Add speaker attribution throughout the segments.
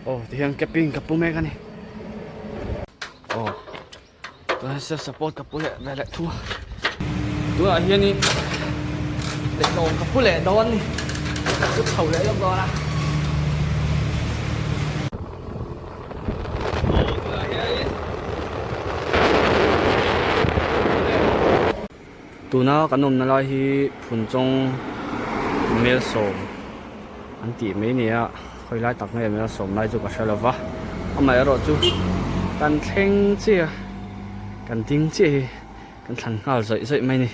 Speaker 1: Aw tihian camping ka pu mek a ni. Aw tunah self support ka pu leh ve leh thung a. Tunah hianin leihlawm ka pu leh dawn a ni. Ka pu chho leh lawk dawn a. Aw tunah hianin Tuna kan awmna lai hi Phunchawng Melsawm an tih mai ni a, khawi lai tak nge Melsawm lai chu ka hre lova, amaherawh chu kan thleng chiah a, kan ding chiah hi kan thlan nghal zawih zawih mai a ni,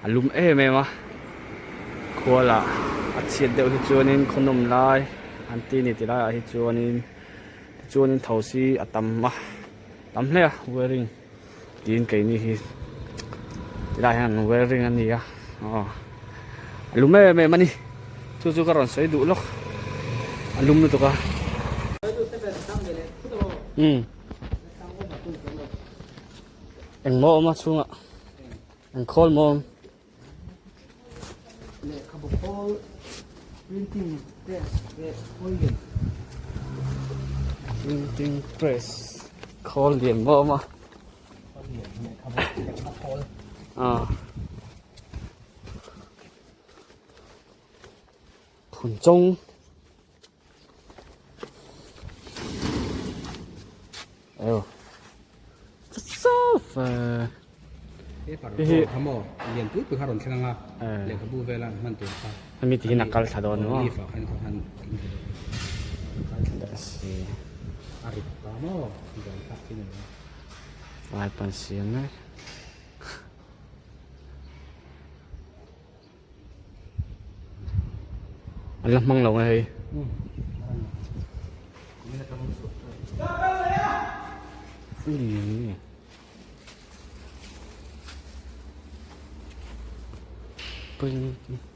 Speaker 1: a lum em em a, khuala a chhiat deuh hi chuanin khaw nawm lai an ti a ni ti laiah hi chuanin tichuanin thosi a tam a, tam hle a wearing. Tin keini hi tilai hian an wearing a ni a aw a lum em em a ni chu chu ka rawn sawi duh lawk a lum lutuk a umm engmaw a awm a chhungah eng khawl maw a awm.
Speaker 2: Lehkhabu khawl printing press leh khawl lian.
Speaker 1: Printing press khawl lian maw awm a.
Speaker 2: Khawl lian lehkhabu lehkha khawl.
Speaker 1: Ah. Phun chawng. Hemi ti hian a kal thla dawn maw vai pawn siam mek. An la hmang lo nge hei.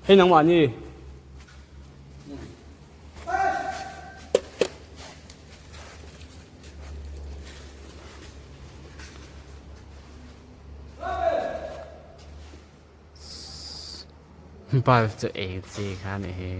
Speaker 1: Hei nangmah ni. Bulb chu eng chi kha a nih hi.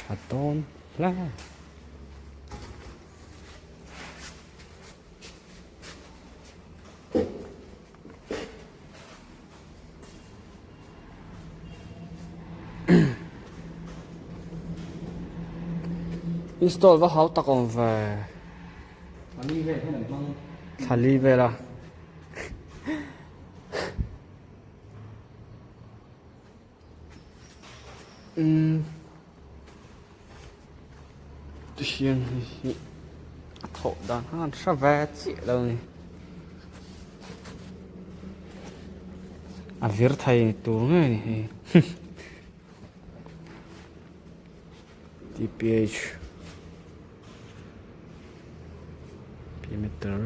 Speaker 1: Tha dawn hle. Install va hau tak awm ve. Thali vel a. Umm tihian hei hi a thawh dan kha an hre ve chiah lo a ni a vir thei tur ngei a ni hei T_P_H meter.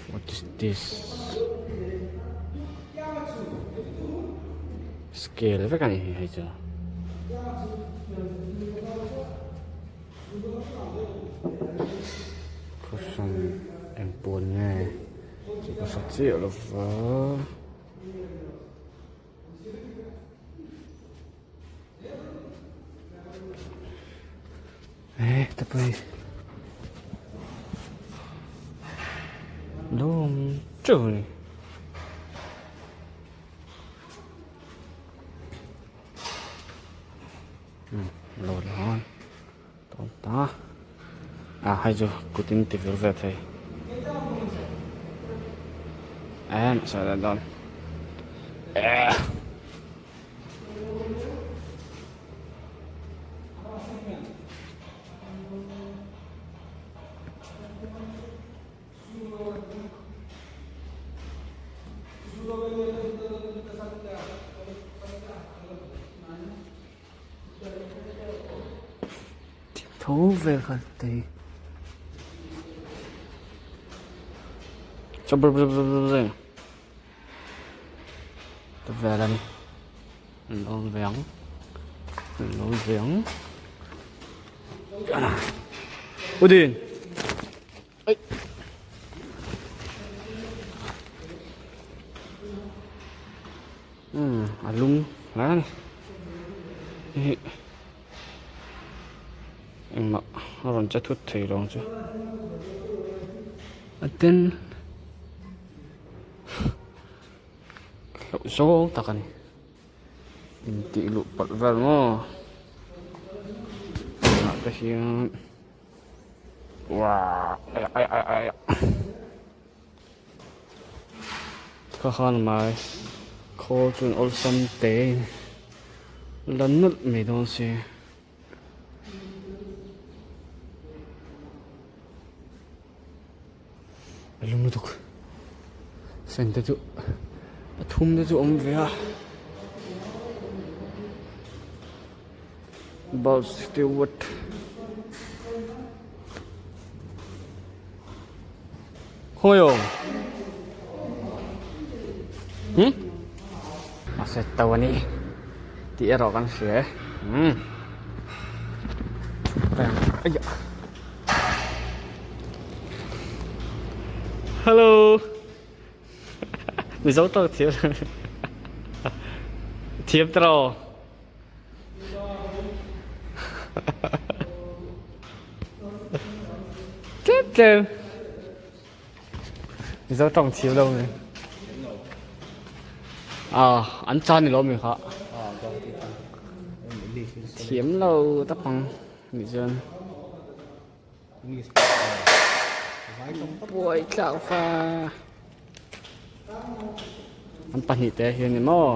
Speaker 1: What is this? Scale vek a ni hei chu. Cushion eng pawn nge tih ka hre chiah lo va. Eh, tapui. Lawm teuh a ni. Hmm, lo la tawn ta. Ah, hei chu kutin ti vir ve thei. Eh, sawi leh dawn. Eh. Tho vel kha te hi. Ta vel a ni. An awm ve ang. Lo ve ang. Udin. Ai. Um a lum hle a ni. Hei engmah a rawn che thut thei lo ang chu. A ten hlauh zawng tak a ni. Intih luh palh vel maw tunah te hian uah ai ai ai ai kha khan mai khawl chuan awlsam te in la nawlh mai dawn si. A lum lutuk fan te chu pathum te chu a awm ve a bulb steward khawi aw hmm a set to a ni tih erawh kan hria e umm aiah. Hello Mizo tawk thiam thiam tawh tlem tlem Mizo tawng thiam lo mi ah an chan ni lo mi kha thiam lo tapang Nih chuan buai tlak va an pahnih te hian ni maw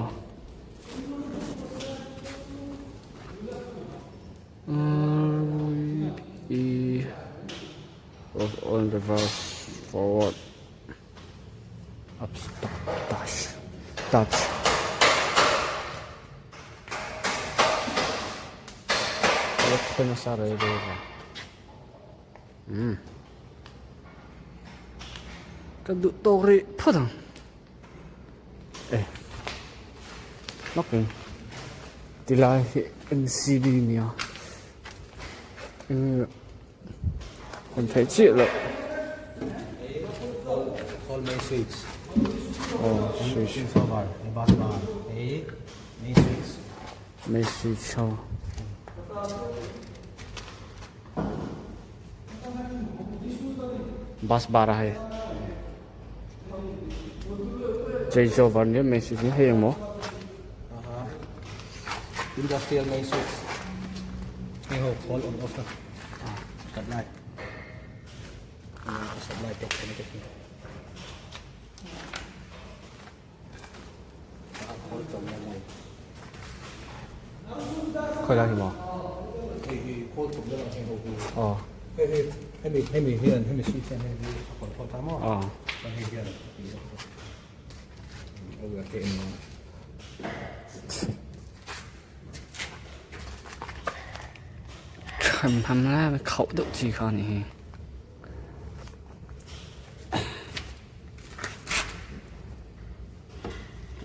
Speaker 1: on reverse forward up stop touch touch. Khawi nasa rei rei ve umm ka duh tawk rih phawt ang e lawkin tilai hi N_C_B nia eng Hawn theih chiah loh. Aw switch. Main switch ho. Bus bar a hei. Change over nia main switch hi hei ang maw?
Speaker 2: Industrial main switch. Hei ho call on off na. Supply. Supply pek na te.
Speaker 1: Khawi lai hi maw?
Speaker 2: Hei hi call chawm na lang hei ho hi.
Speaker 1: Aw.
Speaker 2: Hei hei hemi hemi hian hemi switch hian hei hi a control ta maw?
Speaker 1: Aw.
Speaker 2: Chuan hei hian a wer theih ang.
Speaker 1: Than ham lai a khauh deuh chi kha a nih hi.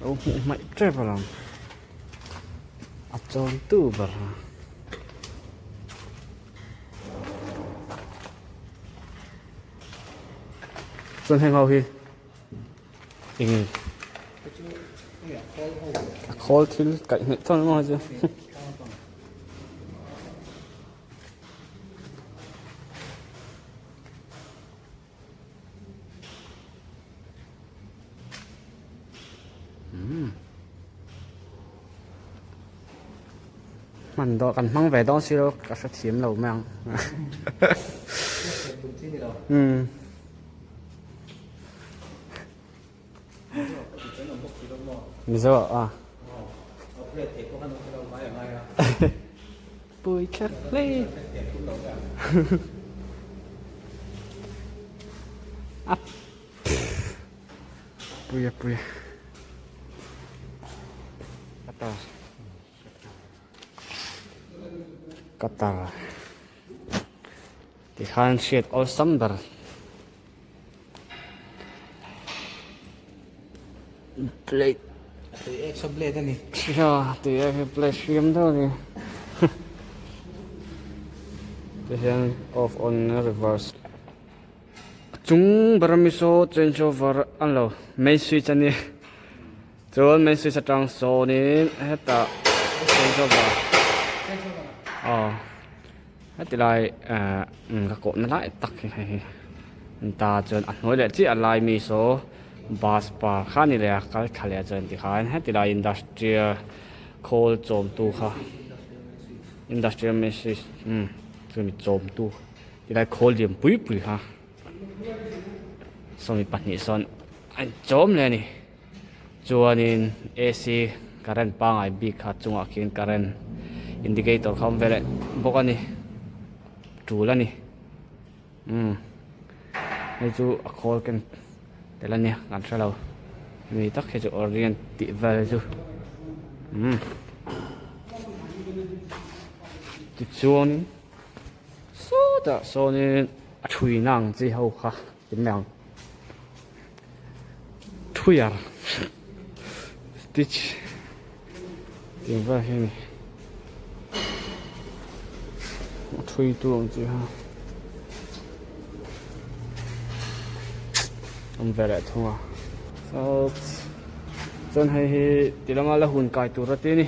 Speaker 1: Lo hmuh hmaih tep alawm a chawn tu ber a chuan heng ho hi eng a khawl thil kaih hnaih chuan maw chu. Hman dawh kan hmang ve dawn silo ka hrethiam lo mai ang. Umm. Mizo ah a. Pui thlak hle. A pui a pui. Qatar. Qatar. Tikhan hriat awlsam ber. Blade.
Speaker 2: Tui ek saw blade a ni.
Speaker 1: Tui ek hi blade hriam deuh a ni. Tihian off on reverse a chung ber ami saw change over a ni lo main switch a ni chuan main switch atang sawnin hetah change over aw heti lai ehh ka kawhna lai tak hi hei hi an ta chuan a hnuai leh chiah a lai mi saw bus par kha a ni leh a kal thla leh chuan tikhan heti lai industrial khawl chawmtu kha. Industrial message umm chumi chawmtu tilai khawl lian pui pui kha sawmi pahnih sawn a inchawm leh a ni chuanin A_C current pangai bik kha chungah khian current indicator kha a awm ve leh bawk a ni tul a ni umm hei chu a khawl ken tel a nia kan hre lo mi tak hi chu orient tih vel chu umm tichuan sawtah sawnin a thuina ang chi ho kha ti mai ang thuiar stitch tih vel hi a ni a thui tu ang chi kha awm ve leh thung a chuan hei hi ti lama la hun kai tur a ti a ni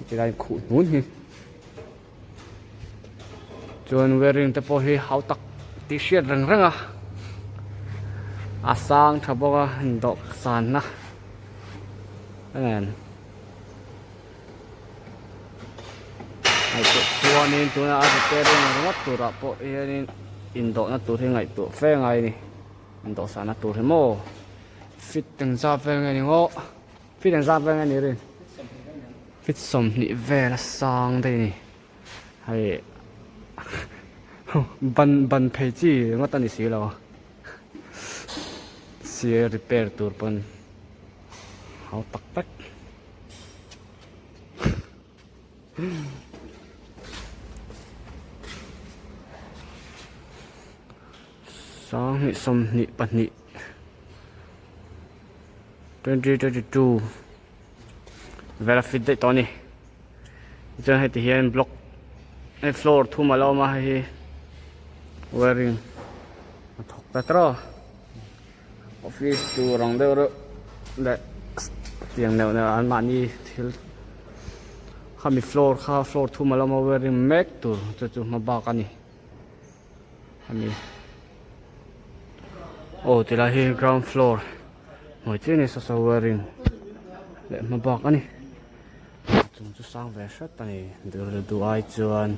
Speaker 1: tilai khuh hnun hi. Chuan wearing te pawh hi hau tak tih hriat reng reng a a sang tha bawk a dawh sanna a nen ngaihtuah chuanin tuna a repairing ringawt turah pawh hianin indawhna tur hi ngaihtuah fe ngai a ni indawh sanna tur hi maw fit engzat vel nge ni ngawh. Fit engzat vel nge ni rin? Fit 20 vel a sang daih a ni. Hei ban ban phei chi ringawt a ni si lo. Sir repair tur pawn hau tak tak. Sanghnih 22 2022 vel a fit daih tawh a ni tichuan heti hian block hei floor thum a la awm a hei hi wiring a thawk ta tawh office tur ang deuh reuh leh tiang neuh neuh anmahni thil khami floor kha floor thum a la awm a wiring mek tur chu chu hma bak a ni. Ani aw tilai hi ground floor hnuai chiah a ni sawsaw wiring leh hma bak a ni a chung chu sang ve hret a ni dil duh ai chuan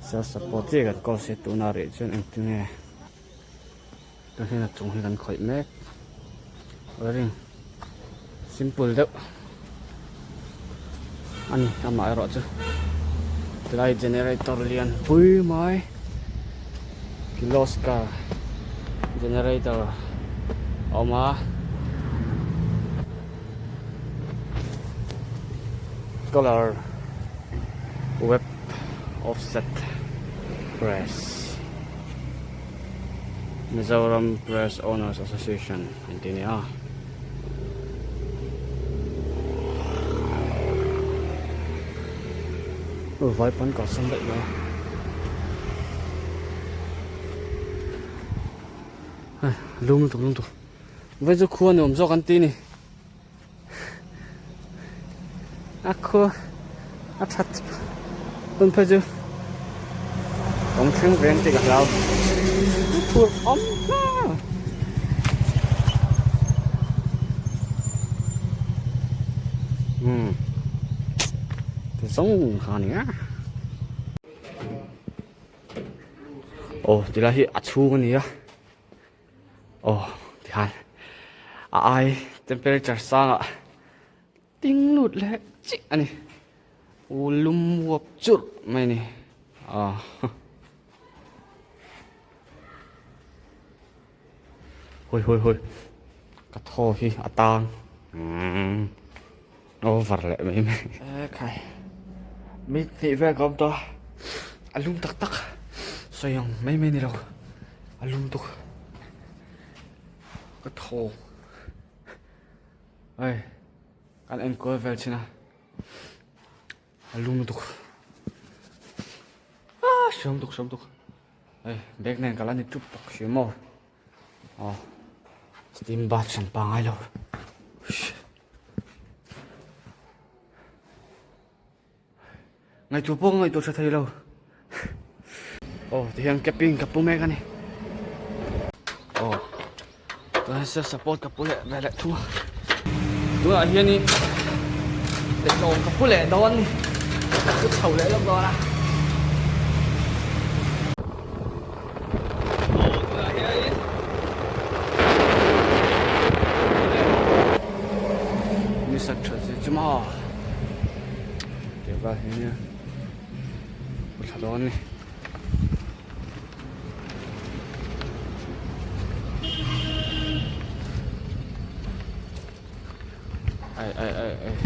Speaker 1: self support chiah kan kawl se tunah rih chuan engtin nge tun hian a chung hi kan khawih mek wiring simple deuh a ni amah erawh chu tilai generator lian pui mai Kirloskar generator a awm a colour web offset press Mizoram press owners association Engtin nge a? Aw vai pawn kalsan daih lo a. Hei lum lutuk lum lutuk. Vai chu khua nuam zawk an ti ni. A khua a that hun phei chu awm thleng ve ang tih ka hlau phur awm hle um ti zawng kha a ni a aw tilai hi a chhung a ni a. Aw tikhan a ai temperature sangah ting lut leh chiah a ni u lum uap churh mai a ni ah hawi hawi hawi ka thaw hi a tang umm over leh mai mai e khai mit hnih vel ka awm tawh a a lum tak tak sawi ang mai mai a ni lo. A lum tuk ka thaw hei kan enkawl vel chin a a lum tuk. Hriam tuk hriam tuk hei bag nen ka la ni tup bawk si maw aw steam bath hran pangai lo Ngaihtuah pawh ka ngaihtuah tha thei lo. Aw tihian camping ka pu mek a ni. Aw tunah self support ka pu leh ve leh thung a. Tunah hianin petlawm ka pu leh dawn a ni. Ka pu chho leh lawk dawn a. Aw tunah hianin ni sat tha zia chu maw. Tih vel hi nia pu thla dawn ni. Ai ai ai ai.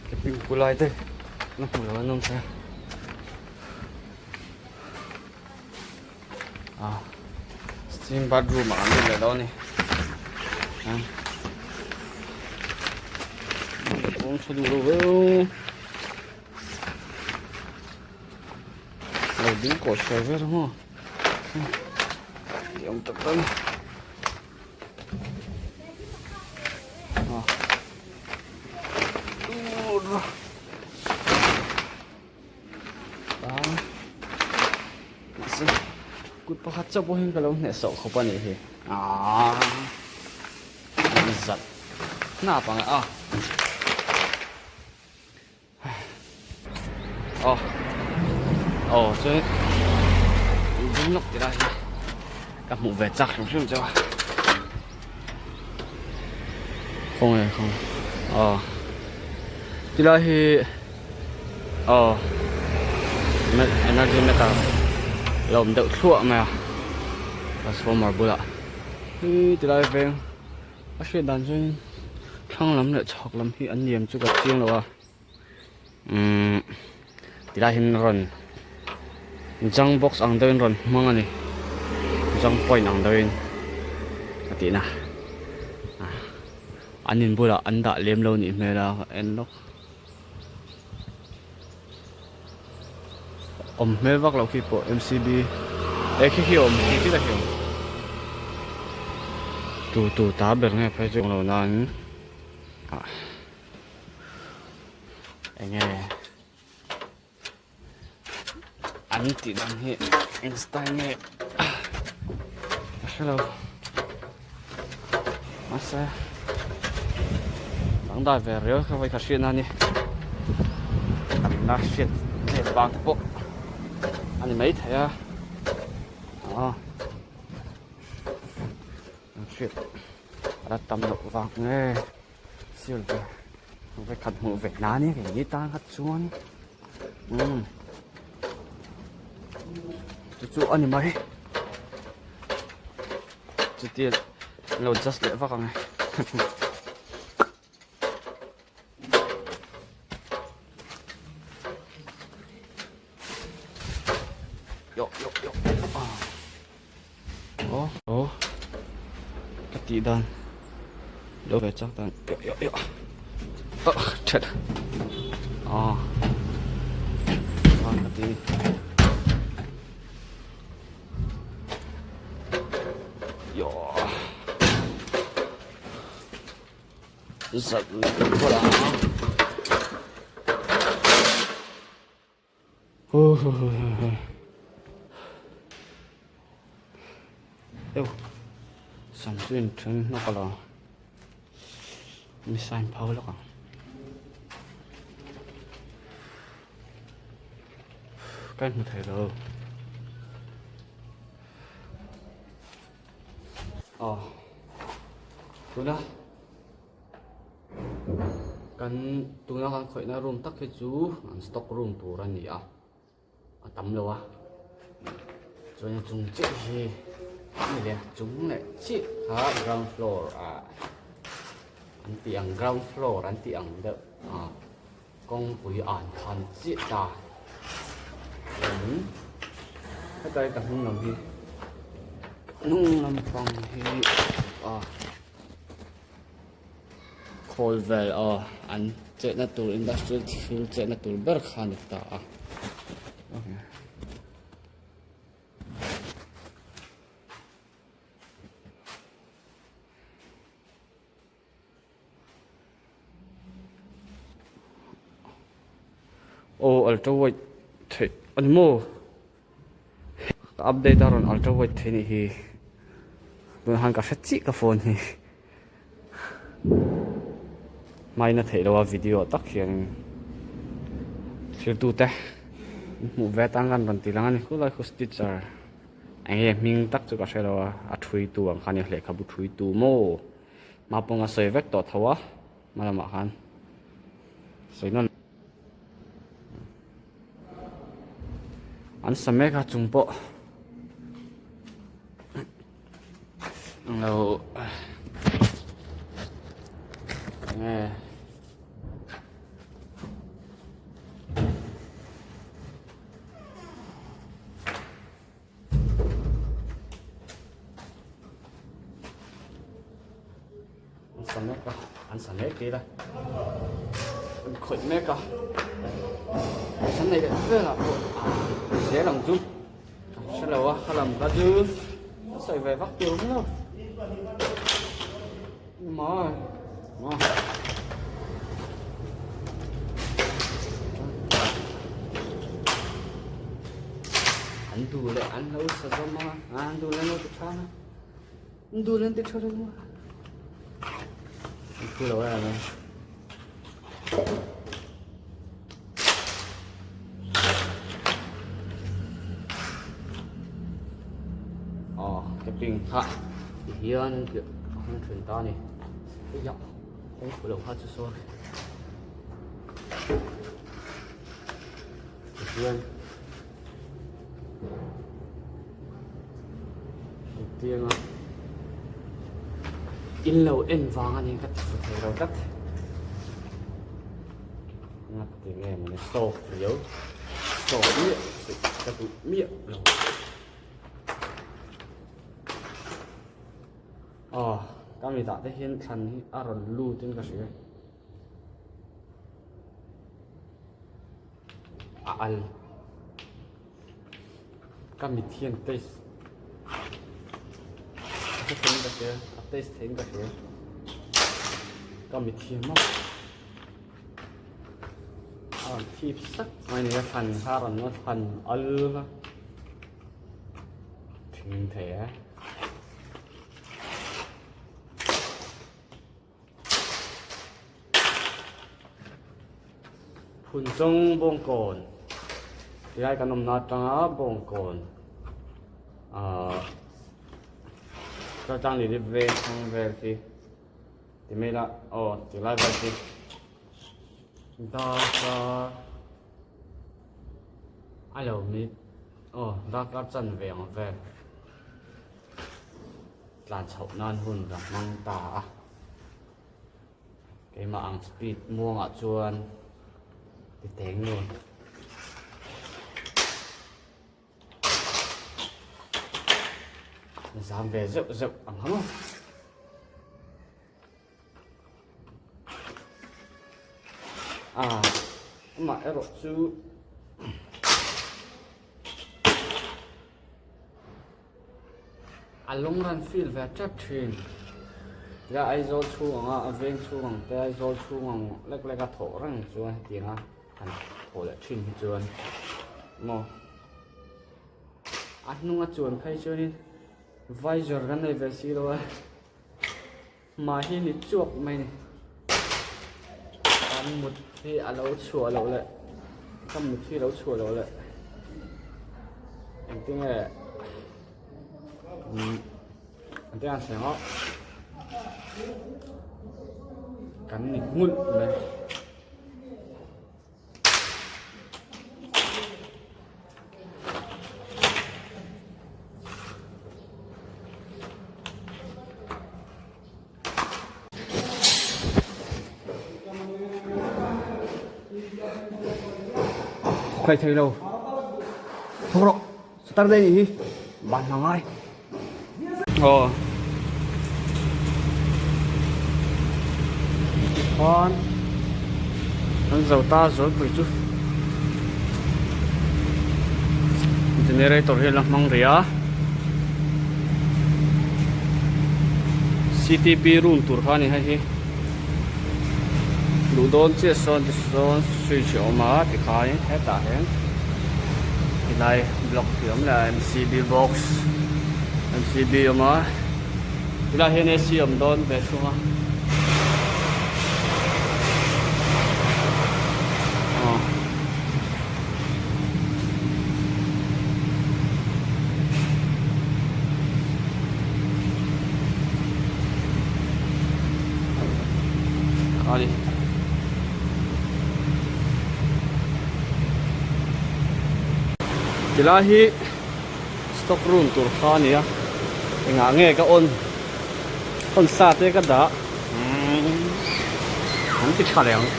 Speaker 1: Camping pu lai te na hmu lo an awm thei a. Ah steam bathroom ah an lut leh dawn a ni. Kawng tha duh lo viau. Lo ding kawi sawi vel ang aw. Ti awm tak tak a ni. Kut pakhat chauh pawh hian ka lo hneh sawh khawp a nih hi aaa zat hnap ang a aw aw chuan ding lawk ti lai hi ka hmuh ve chak hrim hrim chauh a khawnge khawnge aw ti lai hi aw energy meter lo awm deuh thluah mai a transformer bulah hi ti lai veng a hriat dan chuan thlang lam leh chhak lam hi an liam chu ka chiang lo a umm tilai hian rawn junk box ang deuhin rawn hmang a ni junk point ang deuhin ka tihna an in bulah an dah lem lo nih hmel a ka en lawk awm hmel vak loh khi pawh M_C_B eh khi khi a awm khi khi tak hi a awm tu tu ta ber nge phei chu lo nan ah enge an tih dan hi eng style nge ka hrelo mahse dangdai ve riau kha vawikhat hriatna a ni kan la hriat let vang te pawh a ni maithei a aw kan hriat a la tam loh vang nge sir ve vawikhat hmuh ve na ania kei ni tan kha chuan umm chu chu a ni mai chutia an lo adjust leh vak ang e yo yo yo aw aw ka tih dan lo ve chak dan yo yo yo oh that aw ka ti yo zat过来啊 Hu hu hu hu hu. Eu. Sam chu in then hnawk a lo. Mi sign phau lawk ang. Ka in hmu thei lo. Aw. Tuna. Kan tuna kan khawihna room tak hi chu an stock room tur a ni a a tam lo a chuan a chung chiah hi a ni leh a chung leh chiah kha ground floor ah an tih ang ground floor an tih ang deuh ah kawngpui an khan chiah ta chuanin hetlai ka hnung lam hi. Hnung lampang hi a khawl vel aw an chetna tur industrial thil chetna tur ber kha a ni ta a. Aw ultra wide theih a ni maw ka update a rawn ultra wide theih anih hi tunah khan ka hre chiah ka phone hi hmain a theih loh a video ah tak hian thiltute an hmuh ve atan khan rawn ti lang a ni khulai khu stitcher eng nge hming tak chu ka hre lo a a thui tu ang kha a nia lehkhabu thui tu maw. Hma pawng a sawi vek tawh tho a hma lamah khan sawi nawn an sa mek a chung pawh englo enge An sa mek a, an sa mek tir a, an khawih mek a, an nei leh velah pawh a zel ang chu ka hre lo a, ka lam kha chu ka sawi ve vak tur awm lo mai. An duh leh an lo sa zawm a, an duh leh an lo ti tha a, an duh leh an ti tha reng a, an thu lo em a. Aw camping kha tihian a hung thin ta a ni. Eiah kawng phu lo kha chu sorry tichuan engtiang a in lo en vang a ni ka ti thei lo tlat ngati nge mawni stove riau stove miah suh ka duh miah lo. Aw, ka mitah te hian thlan hi a rawn lut in ka hria. A al. Ka mit hian taste a hre theiin ka hria, a taste theiin ka hria. Ka mit hian maw a rawn thip sak mai ni a, thlan kha a rawn thlan al a. Thing thei e. Phunchawng bawngkawn tilai kan awmna atanga bawngkawn ahh chaltlang leh veng thlang vel khi ti mai ila aw tilai vel khi darkar a lo mit aw darkar chanve ang vel. Tlan chhoh nan hun ka hmang ta a, keimah ang speed muangah chuan ti teng nuam. Zam ve zeuh zeuh ang ha maw. A amah erawh chu a lung ran feel ve tep thin tia Aizawl chhung anga a veng chhung ang te Aizawl chhung ang lek lek a thawh reng chuan hetiang a han thawh leh thin hi chuan maw a hnung a chuan phei chuanin visor kan nei ve si lo a. Mah hi ni chuak mai ni. Kan mut hi a lo chhuah loh leh ka mut hi a lo chhuah loh leh engtin nge umm engtin nge an sawi ang aw kan ni nghulh mai. Khawi thei lo thawk rawh Saturday nih hi ban hna ngai. Aw. Tikhuan kan zo ta zawlpui chu generator hi a la hmang rih a C_T_P room tur kha a ni hei hi luh dawn chiah sawn tisawn switch a awm a tikhain hetah hian tilai block hi a awm leh a M_C_B box M_C_B a awm a tilai hian A_C a awm dawn ve thung a aw. A ni. Tilai hi stock room tur kha a ni a, engah nge ka on on sa te ka dah an ti tha leh ang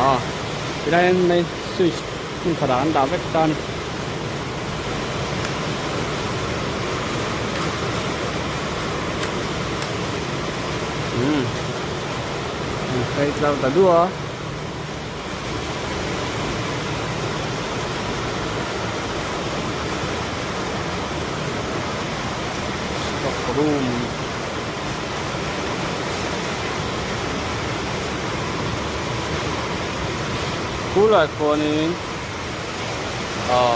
Speaker 1: ah tilai hian main switch hmun khatah an dah vek ta a ni. Umm an phei tlar ta duah a. Stock room khulai khuanin aw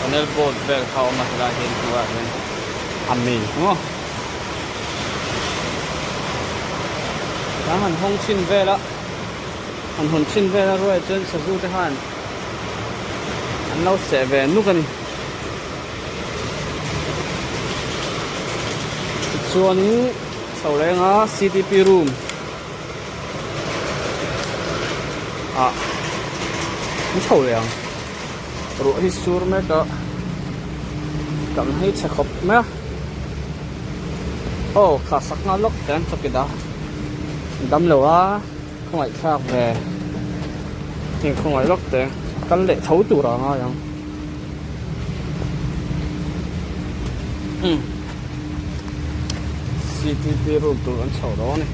Speaker 1: panel board vel kha a awm a helai hian hnuaiah hian a main maw. Kan han hawng chhin vel a, han hawn chhin vel a ruai chuan sazu te khan an lo seh ve nuk a ni. Tichuanin chho renga C_T_P room ah an chho leh ang. Ruah hi sur mek a, kan hei chhe khawp mai a. Aw kha sak nghal lawk te an chawkit a dam lo a khawngaih thlak ve heng khawngaih lawk te kal leh tho tur a ngai ang umm C_T_P room tur an chho dawn a ni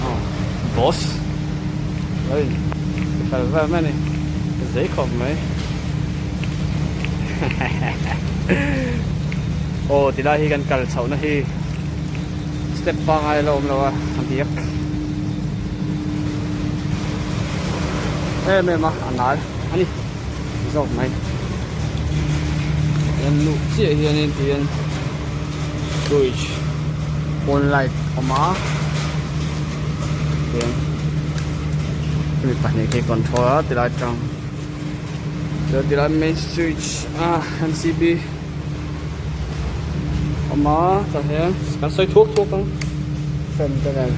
Speaker 1: aw boss lo in fel vel mai a ni zei khawp mai. Aw tilai hi kan kal chhohna hi step pangai a la awm lo a a diak em em a a nal a ni zawk mai hian luh chiah hianin tihian switch on light a awm a tihian hemi pahnih khi control a tilai tang. Chuan tilai main switch a M_C_B awm a tah hian kan sawi thuak thuak ang fan te nen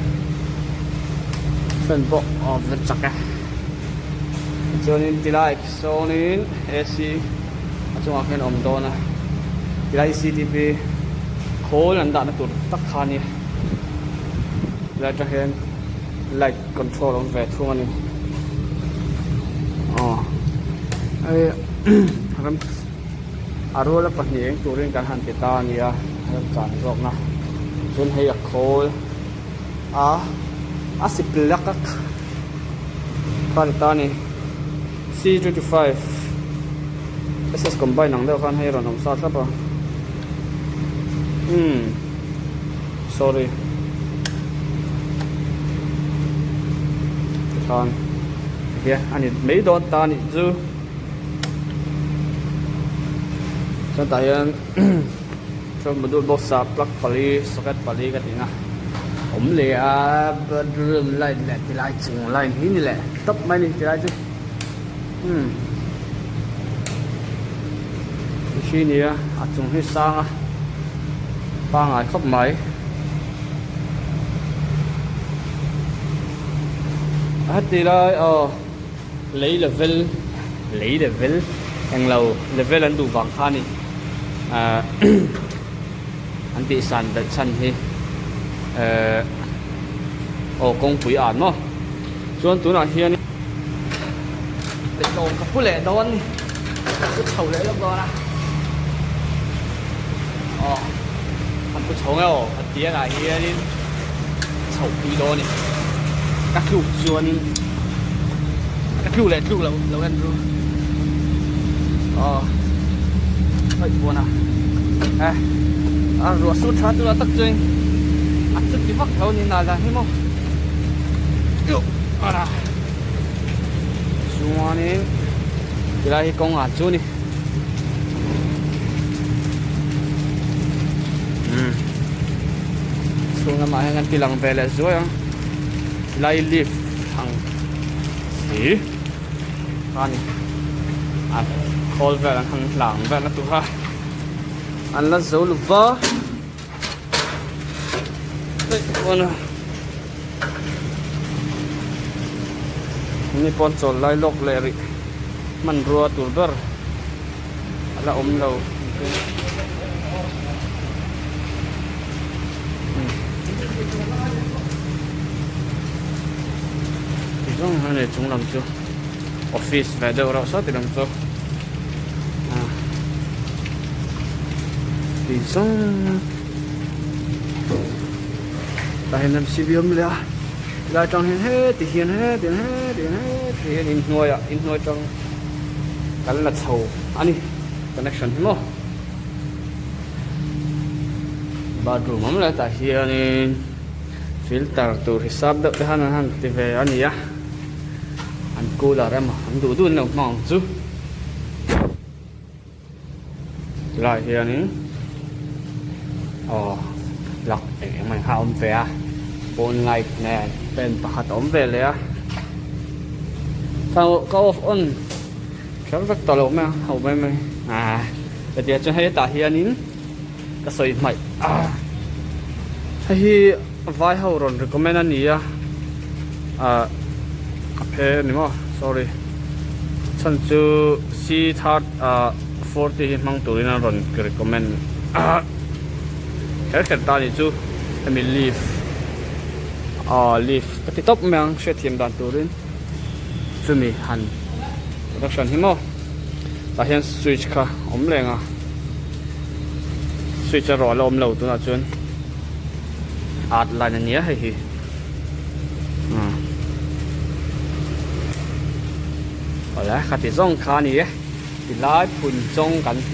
Speaker 1: fan pawh a awm ve chak e chuanin tilai sawnin A_C a chungah khian a awm dawn a tilai C_C_T_V khawl an dahna tur tak kha a nia tilai atang hian light control awm ve thung a ni aw hei ram a ruala pahnih eng turin kan han ti ta a nia rem chan zawkna chuan hei a khawl a a sip lak a kha ni ta a ni C 25 S_S combine ang deuh khan hei a rawn awm sa thlap a umm. Sorry. Tikhan hian a ni mai dawn ta a nih chu. Chuan tah hian chuan module box ah plug pali socket pali ka tihna awm leh a bedroom light leh tilai chung line hi ni leh tawp mai a ni tilai chu umm hi nia a chung hi sang a pangai khawp mai a ti lai aw lei level lei level englo level an duh vang kha a ni ahh an tih san belh chhan hi ehh aw kawngpui an maw chuan tunah hian. Lawm ka pu leh dawn ni. Kan pu chho leh lawk dawn a. Aw kan pu chho nge aw a tiangah hianin chhoh pui dawn a ni. Ka tluk chuanin ka tluk leh tluk loh lo en ru. Aw hei pawn a e a ruah sur tha tur ah tak chuan a chuti vak lo a ni nal dan hi maw. Chuanin tilai hi kawng ah chu a ni. Umm chhung lamah hian kan ti lang ve leh zuai ang tilai lift ang hi a ni a khawl vel an han hlang vel na tur a an la zo lo va. Ni pawn chawl lai lawk leh rih hmanrua tur ber a la awm lo. Tizawng hian hei chung lam chu office ve deuh reuh sawt lam chu tizawng. Tah hian MCB a awm leh a tilai atang hian heti hian heti hian heti hian heti hian inhnuaiah inhnuai atang kan la chho a ni connection hi maw bathroom a awm leh a tah hianin filter tur hisap deuh te khan an han ti ve a ni a an cooler emaw an duh duh an lo hmang ang chu. Tilaiah hianin aw plug eng eng mai kha a awm ve a pawn light nen fan pakhat a awm ve leh a ka off on kher vek tawh lo mai a ho mai mai ah hetiang chuan hei hetah hianin ka sawi hmaih a hei hi vai ho rawn recommend a ni a ah a phe a ni maw sorry chhan chu c third ah forty hi hmang turin an rawn recommend a kher kher ta a nih chu hemi leaf ah leaf ka ti tawp mai ang hriatthiam dan turin chumi han production hi maw tah hian switch kha awm reng a switch erawh a la awm lo tunah chuan. Art line a nia hei hi awle khati zawng kha a ni e tilai phun zawng kan hna.